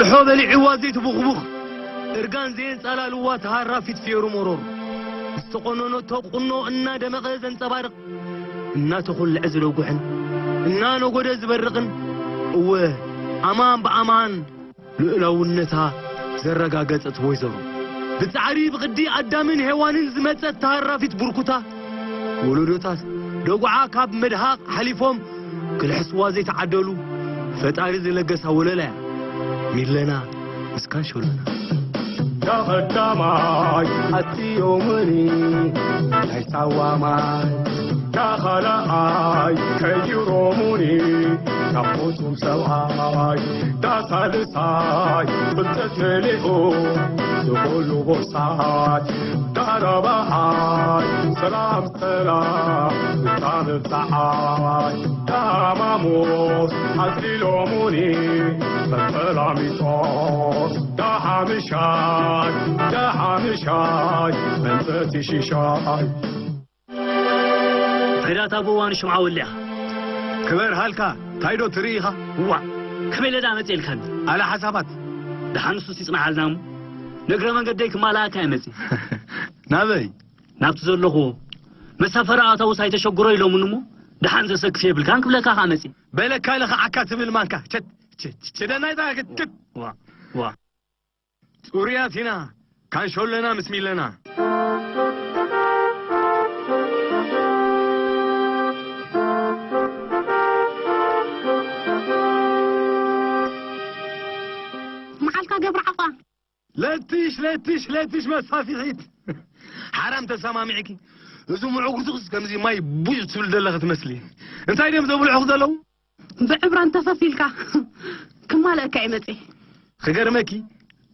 ሖ በሊዕዋ ዘይትቡኽቡኽ፣ እርጋን ዘየንጻላልዋ ተሃራፊት ፊዮሩ ሞሮር፣ ዝተቖነነቶ ቁኖ እናደመቐ ዘንጸባርቕ፣ እናተኾልዐ ዝደጉሕን እናነጎደ ዝበርቕን፣ እወ፣ ኣማን ብኣማን ልኡላውነታ ዘረጋገጸት ወይዘሮ፣ ብጻዕሪ ብቕዲ ኣዳምን ሄዋንን ዝመጸት ተሃራፊት ቡርኩታ፣ ወለዶታት ደጉዓ ካብ ምድሃቕ ሓሊፎም ክልሕስዋ ዘይተዓደሉ፣ ፈጣሪ ዝለገሳ ወለላ እያ። ሚለና ምስ ካንሾሎና። ዳቐዳማይ ኣትዮምኒ ናይ ሳዋ ማይ፣ ዳኻልኣይ ከይሮሙኒ ካብ ፍጹም ሰብኣይ፣ ዳሳልሳይ ፍልጠት መሊኡ ንኹሉ ቦሳት፣ ዳራብዓይ ሰላም ሰላም ንታ መብጽዓይ፣ ዳሃማሙስ ኣጽሊሎሙኒ ጸላሚጦስ፣ ዳሓምሻይ ዳሓምሻይ መንፈቲ ሽሻይ። እንታይ ደኣ እታ ብእዋኑ ሽምዓ ወሊዕኻ? ክበር ሃልካ፣ እንታይ ዶ ትርኢ ኢኻ? እዋእ፣ ከመይ ኢለ ደኣ መጽኤልካኒ? ኣለ ሓሳባት። ደሓን ንሱስ ይጽንሓልና እሞ፣ ንእግረ መንገደይ ክማልኣካ እየ መጽየ። ናበይ? ናብቲ ዘለኹዎ። መሳፈሪ ኣታውስ ኣይተሸግሮ ኢሎምኒ እሞ፣ ደሓን ዘሰክፍ የብልካን ክብለካ ከኣ መጽየ። በለካ ኢለ ከዓካ ትብል ማንካ። ቸት፣ ቸት፣ ቸደናይ ጣ-፣ ቸት። ዋ፣ ዋ። ጽሩያት ኢና፣ ካንሾሎና ምስ ሚለና። መዓልካ ገብረ ዓቋ። ለትሽ፣ ለትሽ፣ ለትሽ መሳፊሒት። ሓራም ተሰማሚዕኪ። እዚ ምዕጉርትኽስ ከምዚ ማይ ቡጭ ትብል ዘለኺ ትመስሊ። እንታይ ድዮም ዘብልዑኺ ዘለዉ? ብዕብራን ተፈፊልካ ክማልአካ እየ መጽየ። ክገርመኪ፣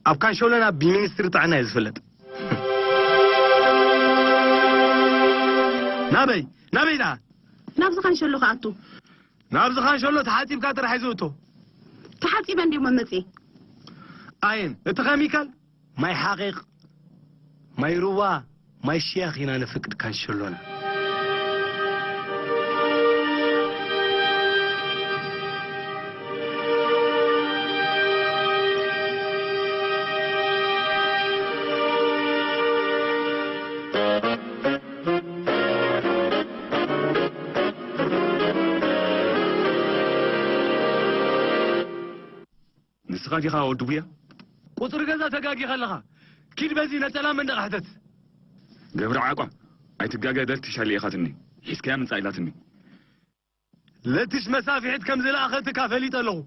ኣብ ካንሾሎና ብሚኒስትሪ ጥዕና እየ ዝፍለጥ። ናበይ? ናበይ ደኣ? ናብዚ ካንሸሎ ክኣቱ። ናብዚ ካንሸሎ ተሓጺብካ ጥራሕ እዩ ዝእቶ። ተሓጺበ እንድየ መመጽየ። ኣየን፣ እቲ ኸሚካል ማይ ሓቒቕ፣ ማይ ሩባ፣ ማይ ሽያኽ ኢና ነፍቅድ ካንሸሎና። ንስኻ ዲኻ ወዲ ቡያ? ቁጽሪ ገዛ ተጋጊኻ ኣለኻ። ኪድ በዚ ነጸላ መንደቕ ሕተት። ገብረ ዓቋ፣ ኣይትጋገ በል ትሻሊ ኢኻትኒ። ሒዝካያ ምጻእ ኢላትኒ። ለትሽ መሳፍሒት ከም ዝለኣኸትካ ፈሊጠ ኣለኹ።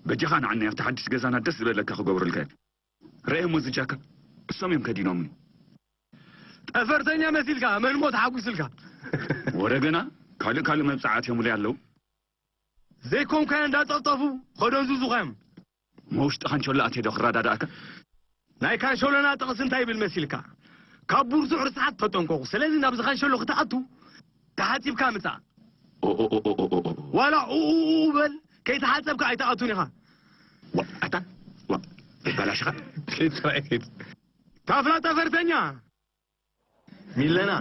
በጃኻ ንዓኒ ኣብቲ ሓድሽ ገዛና ደስ ዝበለካ ክገብረልካ እየ። ረእየሞ እዚ ጃካ። እሶም እዮም ከዲኖምኒ። ጠፈርተኛ መሲልካ፣ መን ሞ ተሓጒስልካ? ወረ ገና ካልእ ካልእ መብጽዓ ኣትዮምለይ ኣለዉ። ዘይኮንካዮ እንዳጠፍጠፉ ከደንዙዙኻዮም። መውሽጢ ካንሾሎ ኣትየ ዶ ክረዳድኣካ? ናይ ካንሾሎና ጥቕሲ እንታይ ይብል መሲልካ? ካብ ብርቱዕ ርስሓት ተጠንቀቑ። ስለዚ ናብዚ ካንሾሎ ክትኣቱ ተሓጺብካ ምጻእ። ኦ፣ ኦ፣ ኦ፣ ኦ፣ ኦ፣ ኦ። ዋላ ኡ፣ ኡ፣ ኡ በል፣ ከይተሓጸብካ ኣይትኣቱን ኢኻ። ዋ፣ ኣታ፣ ዋ፣ በላሽኻ። ከይትረኣይ፣ ከይት-፣ ታፍላ ጠፈርተኛ። ሚለና፣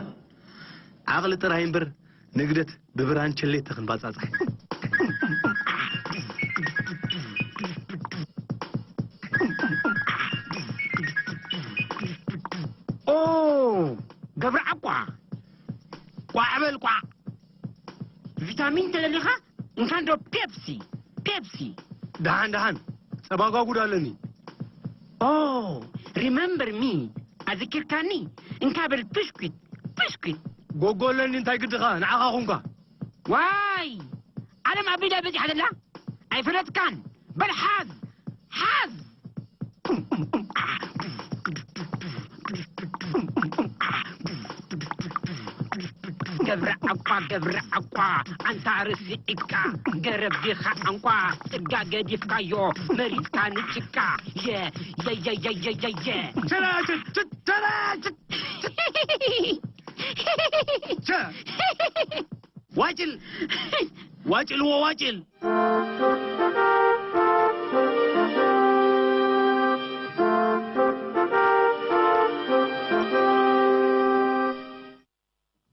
ዓቕሊ ጥራይ እምበር ንግደት ብብራንቸሌተ ክንባጻጻሕ። ኦ፣ ገብረ ዓቋ፣ ቋዕ በል ቋዕ። ቪታሚን ተደሊኻ እንካ እንዶ ፔፕሲ፣ ፔፕሲ። ደሓን፣ ደሓን፣ ጸባ ጓጉድ ኣለኒ። ኦ፣ ሪመምበር ሚ፣ ኣዘኪርካኒ፣ እንካ በል ብሽኩት፣ ብሽኩት። ጎጎ ኣለኒ፣ እንታይ ግድኻ፣ ንዓኻ ኹንካ። ዋይ፣ ዓለም ኣቢላ በጺሓ ዘላ፣ ኣይፈለጥካን። በል ሓዝ፣ ሓዝ። ገብረ ዓቋ፣ ገብረ ዓቋ፣ ኣንታ ርሲዒካ፣ ገረብ ዲኻ ዓንቋ፣ ጽጋ ገዲፍካዮ፣ መሪጽካ ንጭቃ፣ የ፣ የ፣ የ። ቸላችት፣ ቸላችት። ቸ። ዋጭል፣ ዋጭልዎ ዋጭል።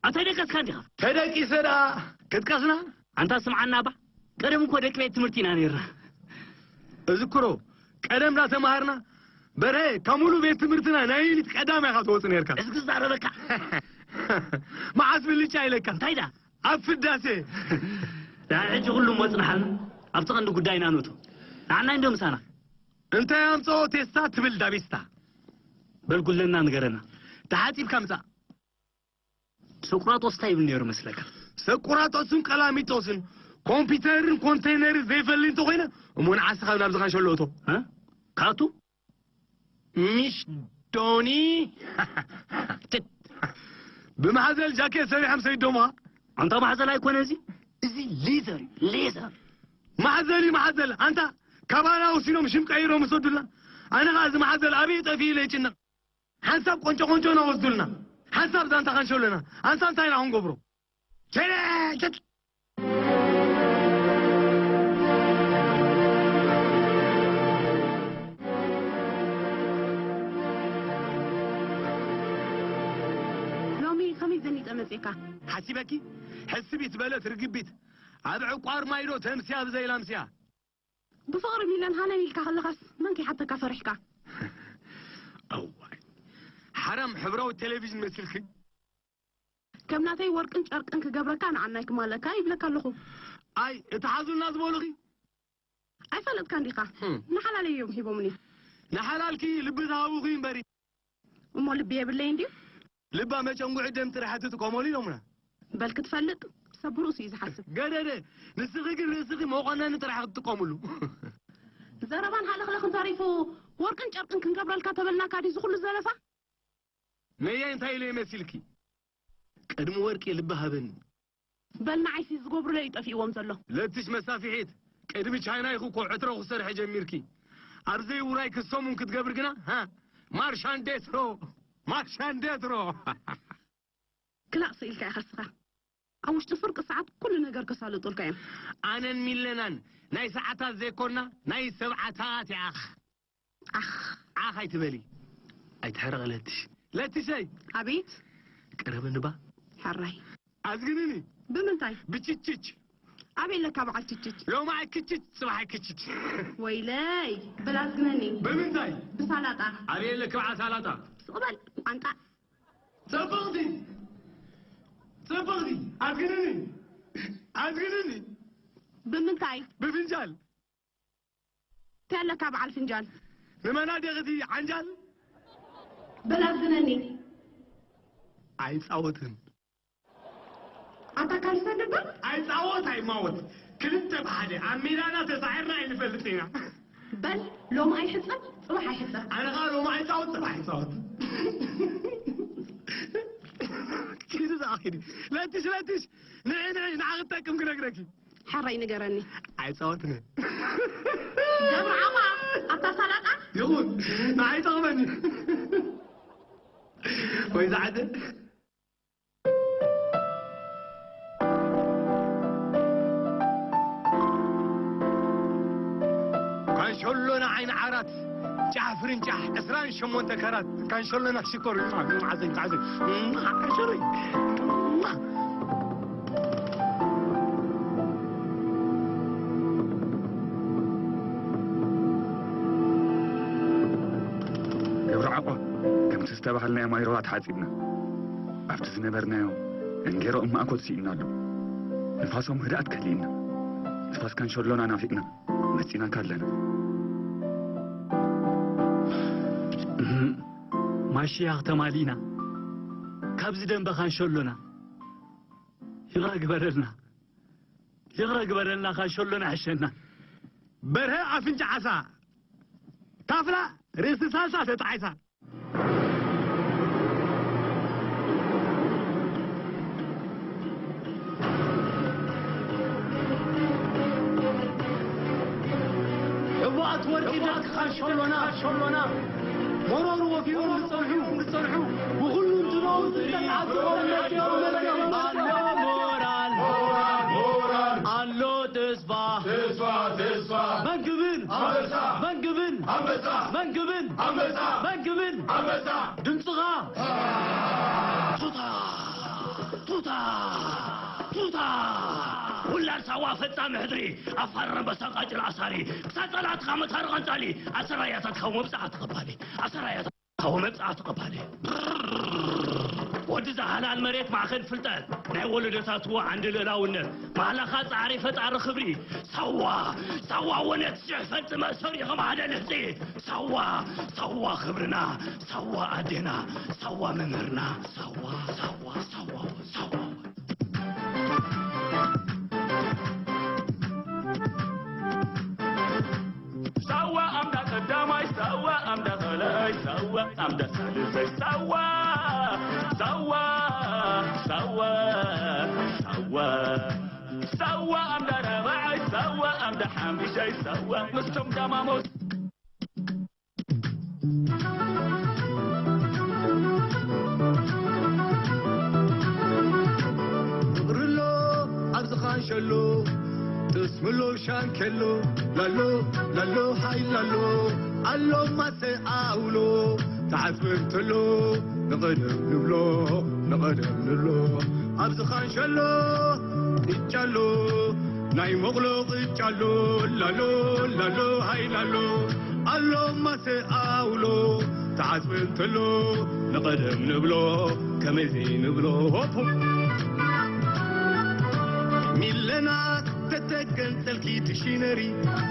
ኣንታ ደቀስካ እንዲኻ? ተደቂሰ ደኣ ክትቀስና? ኣንታ ስምዓና እባ፣ ቀደም እኮ ደቂ ቤት ትምህርቲ ኢና ነይርና። እዝክሮ፣ ቀደም እንዳተማሃርና በርሀ ካብ ሙሉእ ቤት ትምህርትና ናይ ዩኒት ቀዳማይ ኢኻ ትወጽእ ነርካ። እስኪ ዝዛረበካ። መዓስ ብልጫ ኢለካ? እንታይ ዳ? ኣብ ፍዳሴ። ዳ ሕጂ ኩሉ ወጽናሓልና ኣብቲ ቀንዲ ጉዳይና ንእቶ። ንዓና እንዶ ምሳና። እንታይ ኣምጽኦ ቴስታ ትብል ዳቢስታ? በል ጉለና ንገረና። ተሓጺብካ ምጻእ። ሰቁራጦስ እንታይ ይብል ነይሩ መስለካ? ሰቁራጦስን ቀላሚጦስን ኮምፒውተርን ኮንቴይነርን ዘይፈሊ እንተኾይነ እሞ ንዓስኻ ናብዚ ካንሸሎ እቶ። እ? ካቱ? ሚሽ ዶኒ? ብማሕዘል ጃኬት ሰሪሖም ሰይዶማ። ኣንታ ማሕዘል ኣይኮነ እዚ? እዚ ሌዘር እዩ፣ ሌዘር። ማሕዘል እዩ ማሕዘል። ኣንታ ካባና ወሲኖም ሽም ቀይሮም ይሰዱልና። ኣነ ኸዓ እዚ ማሕዘል ኣበይ ጠፊኡ ኢለ ይጭነቕ። ሓንሳብ ቆንጮ ቆንጮና ወስዱልና። ሓንሳብ ዛንታ ካንሸሎና። ኣንሳ እንታይ ኢና ክንገብሮ? ቸለ፣ ቸት። ሎሚ ከመይ ዘኒጠ መጺእካ? ሓሲበኪ? ሕስቢት በለት ርግቢት። ኣብ ዕቋር ማይዶ ተምስያ ብዘይላምስያ። ብፍቕሪ ሚለን ሃነን ኢልካ ከለኻስ መን ከይሓተካ ፈሪሕካ? እዋይ፣ ሓራም ሕብራዊ ቴሌቪዥን መሲልኪ። ከም ናተይ ወርቅን ጨርቅን ክገብረካ ንዓናይ ክማለካ ይብለካ ኣለኹ። ኣይ፣ እቲ ሓዙልና ዝበሉኺ? ኣይፈለጥካን ዲኻ? ህም። ንሓላለይ እዮም ሂቦምኒ። ንሓላልኪ ልቢ ዝሃቡኺ እምበሪ። እሞ ልቢ የብለይ እንድዩ? ልባ መጨንጉዒ ደም ጥራሕ ትጥቀመሉ ኢሎምና። በል ክትፈልጥ፣ ሰብ ብርእሱ እዩ ዝሓስብ። ገደደ፣ ንስኺ ግን ርእስኺ መቆነኒ ጥራሕ ክትጥቀምሉ። ዘረባን ሃለኽለኽን ተሪፉ፣ ወርቅን ጨርቅን ክንገብረልካ ተበልናካ ድዩ እዚ ኩሉ ዘለፋ? መየ እንታይ ኢለ መሲልኪ? ቅድሚ ወርቂ ልቢ ሃበኒ። በል ንዓይሲ ዝገብሩለይ እዩ ጠፊእዎም ዘሎ። ለትሽ መሳፍሒት፣ ቅድሚ ቻይና ኢኹ እኮ ዕትሮ ክሰርሐ ጀሚርኪ። ኣብ ዘይውራይ ክሰሙን ክትገብሪ ግና፣ ሃ? ማርሻንዴትሮ፣ ማርሻንዴትሮ። ክላእ ስኢልካ ኢኻ እስኻ። ኣብ ውሽጢ ፍርቂ ሰዓት ኩሉ ነገር ከሳልጡልካ እዮም። ኣነን ሚለናን ናይ ሰዓታት ዘይኮና፣ ናይ ሰብዓታት ያኽ። ዓኽ። ዓኽ ኣይትበሊ። ኣይትሕረቕ ለትሽ። ለትሸይ። ኣቤት። ቀረበኒ ባ። ሕራይ። ኣዝግንኒ። ብምንታይ? ብችችች። ኣበይ ኣለካ በዓል ችችች? ሎሚ ኣይክችች፣ ጽባሕ ኣይክችች። ወይለይ፣ በል ኣዝግነኒ። ብምንታይ? ብሳላጣ። ኣበይ ኣለኪ በዓል ሳላጣ? ስቕ በል፣ ቋንጣ። ጽብቕቲ። ጽብቕቲ። ኣዝግንኒ። ኣዝግንኒ። ብምንታይ? ብፍንጃል። እንታይ ኣለካ በዓል ፍንጃል? ንመናደቕቲ ዓንጃል? በል ኣዝግነኒ። ኣይጻወትን። ኣታ ካልሲ ኣለካ? ኣይጻወት ኣይማወት። ክልተ ብሓደ ኣብ ሜዳና ተሳዒርና ኣይንፈልጥ ኢና። በል ሎሚ ኣይሕጸብ፣ ጽባሕ ኣይሕጸብ። ኣነ ኸኣ ሎሚ ኣይጻወት፣ ጽባሕ ኣይጻወት። ኪዱ ዝኣኺዱ። ለትሽ፣ ለትሽ። ንዒ፣ ንዒ፣ ንዓ ክትጠቅም ክነግረኪ። ሕራይ ንገረኒ። ኣይጻወትን እየ። ገብረ ዓዋ፣ ኣታ ሳላጣ? ይኹን፣ ንዓይ ይጠቕመኒ። ወይ ዝዓደ። ካንሸሎና ዓይኒ ዓራት፣ ጫሕ ፍርንጫሕ፣ ዕስራን ሸሞንተ ካራት። ካንሸሎና ሽኮር፣ ጣዕዘይ፣ ጣዕዘይ። ካንሸሎይ። ገብረ ዓቋ፣ ከምቲ ዝተባህልናዮ ማይ ሩባ ተሓጺብና፣ ኣብቲ ዝነበርናዮ እንጌሮ እማእኮት ስኢንና ኣሎ። ንፋሶም ህድኣት ከሊእና፣ ንፋስ ካንሸሎና ናፊቕና መጺናካ ኣለና። ማሽያ ተማሊእና፣ ካብዚ ደንበ ካንሸሎና ይቕረ ግበረልና። ይቕረ ግበረልና፣ ካንሸሎና ሕሸና። በርሀ ኣፍንጫ ዓሳ፣ ታፍላ ርእሲ ሳልሳ ተጣዒሳ። እዋኣት ወርቂ ደቂ ካንሸሎና፣ ሸሎና፣ መሮር ወፊሮም ዝጸንሑ፣ ዝጸንሑ፣ ብኹሉ እንትነው ዝጸንሓ ዝቖመ መጺኦም፣ መጺኦም፣ መጺኦም። ኣሎ ሞራል፣ ሞራል፣ ሞራል። ኣሎ ተስፋ፣ ተስፋ፣ ተስፋ። መንግብን፣ ኣንበሳ። መንግብን፣ ኣንበሳ። መንግብን፣ ኣንበሳ። መንግብን፣ ኣንበሳ። ድምጽኻ፣ ቱታ፣ ቱታ፣ ቱታ። ውላድ ሳዋ ፈጻሚ ሕድሪ፣ ኣፋር ኣንበሳ ቃጭል ኣሳሪ፣ ክሳብ ጸላእትኻ መታሪ ቀንጻሊ፣ ኣሰራያታትኻ መብጽዓ ተቐባሊ፣ ኣሰራያታትኻ መብጽዓ ተቐባሊ። ወዲ ዝሃላል መሬት ማእከል ፍልጠት፣ ናይ ወለዶታቱ ዓንዲ ልእላውነት፣ ማህላኻ ጻዕሪ ፈጣሪ ክብሪ። ሳዋ፣ ሳዋ ወነት ሽሕ ፈጽመ ሰሪኹም ሓደ ልሕጺ። ሳዋ፣ ሳዋ ክብርና፣ ሳዋ ኣዴና፣ ሳዋ መምህርና፣ ሳዋ፣ ሳዋ፣ ሳዋ፣ ሳዋ። ሳዋ ኣምዳ ቀዳማይ፣ ሳዋ ኣምዳ ካልኣይ፣ ሳዋ ኣምዳ ሳልሳይ፣ ሳዋ፣ ሳዋ፣ ሳዋ፣ ሳዋ፣ ሳዋ ኣምዳ ራብዓይ፣ ሳዋ ኣምዳ ሓምሻይ፣ ሳዋ ምስቶም ዳማሞስ። ፍቕርሎ ኣብዚ ኻንሸሎ፣ ጥስምሎ ሻንኬሎ፣ ላሎ፣ ላሎ፣ ሃይ ላሎ፣ ኣሎ ማሰ ኣውሎ፣ ተዓጽበ እንተሎ፣ ንቐደም ንብሎ፣ ንቐደም ንብሎ፣ ኣብዚ ኻንሸሎ፣ ቅጫሎ፣ ናይ መቕሎ ቅጫሎ፣ ላሎ፣ ላሎ፣ ሃይ ላሎ፣ ኣሎ ማሰ ኣውሎ፣ ተዓጽበ እንተሎ፣ ንቐደም ንብሎ፣ ከመይ ዘይንብሎ፣ ሆፕ፣ ሆፕ። ሚለና ተተገንጸልኪ ዲክሽነሪ፣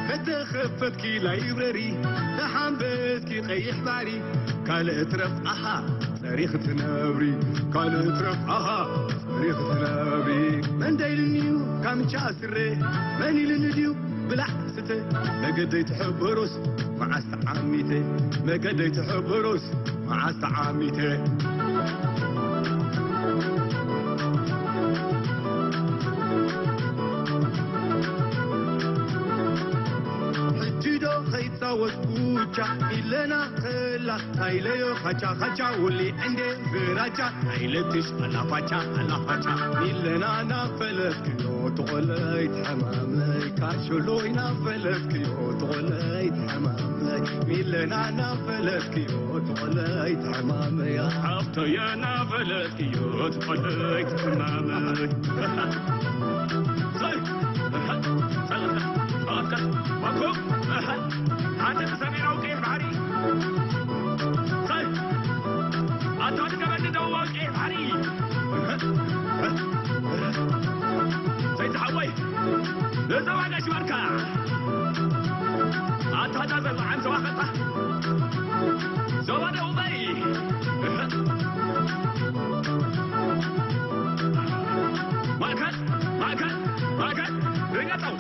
ተተኸፈትኪ ላይብረሪ፣ ተሓንበስኪ ቀይሕ ባሕሪ፣ ካልእ ትረፍ ኣሃ ጸሪኽ ትነብሪ፣ ካልእ ትረፍ ኣሃ ጸሪኽ ትነብሪ። መን ደይልኒዩ ካምቻ ስረ፣ መን ኢልኒ ድዩ ብላዕ ስተ፣ መገደይ ትሕበሮስ መዓስ ተዓሚተ፣ መገደይ ትሕበሮስ መዓስ ተዓሚተ። ሕጂ ዶ ኸይጻወት ቡቻ ኢለና ኸላ፣ ታይለዮ ኻቻ ኻቻ ውሊ እንዴ ብራቻ፣ ኣይለትሽ ኣላፋቻ ኣላፋቻ። ሚለና ናፈለጥክዮ ተቖለይት ሕማመይ፣ ካሾሎይ ናፈለጥክዮ ተቖለይት ሕማመይ፣ ሚለና ናፈለጥክዮ ተቖለይት ሕማመይ። ሓፍተየ ናፈለጥክዮ ተቖለይት ሕማመይ። ሓንቲ ሰሜናዊ ቀይሕ ባሕሪ። ኣታ ንገበኒ ደቡባዊ ቀይሕ ባሕሪ። ሰይድ ዝሓወይ፣ ንዞባ ጋሽ ባርካ። ኣታ እዛ ዘርባዓን ዞባ ኸጣ። ዞባ ደቡባይ። ማእከል፣ ማእከል፣ ማእከል። ርገጠው።